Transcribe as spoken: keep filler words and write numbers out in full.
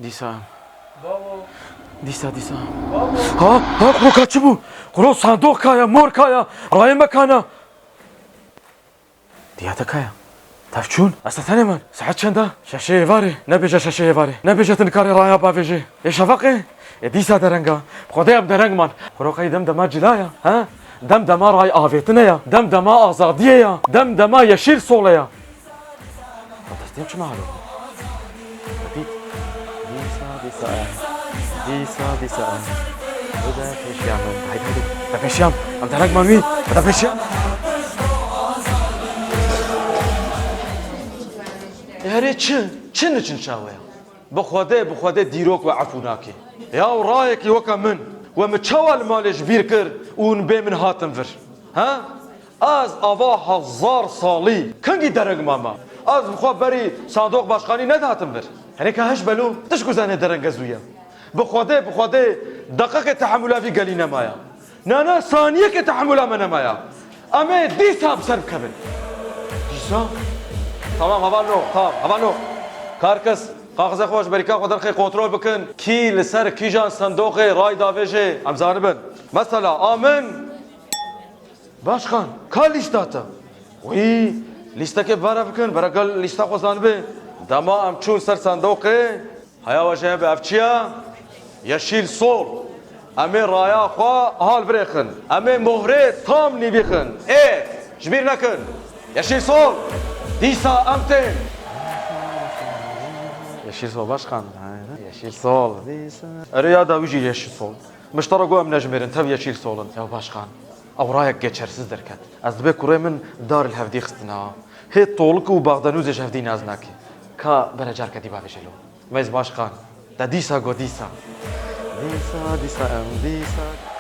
Dîsa em. Bavo. Dîsa, dîsa em. Bavo. Ha, ha, Xuro ka çi bû? Xuro sandoq kaya, mor kaya. Rayê me kana. Diya te kaya. Tev çûn. Ez te tenê man. Saet çend e? Şeşê êvarê. Nebêje şeşê êvarê. Nebêje tu nikarê raya bavêjê. Ê şeveqê. Ê dîsa dereng e. Bi Xwedê em dereng man. Xuro qey dem dema cila ya. Ha? Dem dema ray avêtine ya. Dem dema azadiyê ya. Dem dema yeşîl solê ya. Destê çima halo? Dît. Dîsa, dîsa em. Dîsa, dîsa em. Bide pêşiya min. Haydi, haydi. Bide pêşiya min. Em dereng man wî. Bide pêşiya min. E, herê çi? Çi niçin çawe ya? Bi Xwedê, bi Xwedê dîrok we efû nake. Ya û rayekî weke min, we min çawa li malê ji bîr kir û hûn bê min hatin vir? Ha? Ez ava hezar salî kengî dereng mama. Ez bi xwe berî sandoq başkanî nedihatim vir. Herêka hiş belo, tişt ku zanê derenge zû ye. Bi Xwedê, bi Xwedê deqekê tehemûla vî gelî nemaya. Na, na, saniyekê tehemûla me nemaya. Em ê dîsa bi ser bikevin. Dîsa? Tamam, hevalno, tamam, hevalno. Karkes, kaxizê xwe ji berîka xwe derxê kontrol bikin. Kî li ser kîjan sendoqê ray davêjê, em zanibin. Mesela, a min. Başkan, ka lîsta te? Wî, lîstekê bere bikin, bere gel lîsta xwe zanibê. Dema em çûn ser sendoqê, heya we jê hebe ev çi ye? Yeşîl sol. Em ê raya xwe hal birêxin. Em ê mohrê tam nîvîxin. Ê, ji bîr nekin. Yeşîl sol. Dîsa em tên. Yeşîl sol başkan. Yeşîl sol. Dîsa. Erê ya dawî jî yeşîl sol. Min ji te re got em nejmêrin, tev yeşîl sol in. Ya başkan, ew rayek geçersiz derket. Ez dibê kurê min dar li hevdî xistina. Hê tolik û baxdenûzê ji hevdî nas nake. Ka bere carke dî bavêje lo. Meyz başkan, te dîsa got dîsa. Dîsa, dîsa em, dîsa.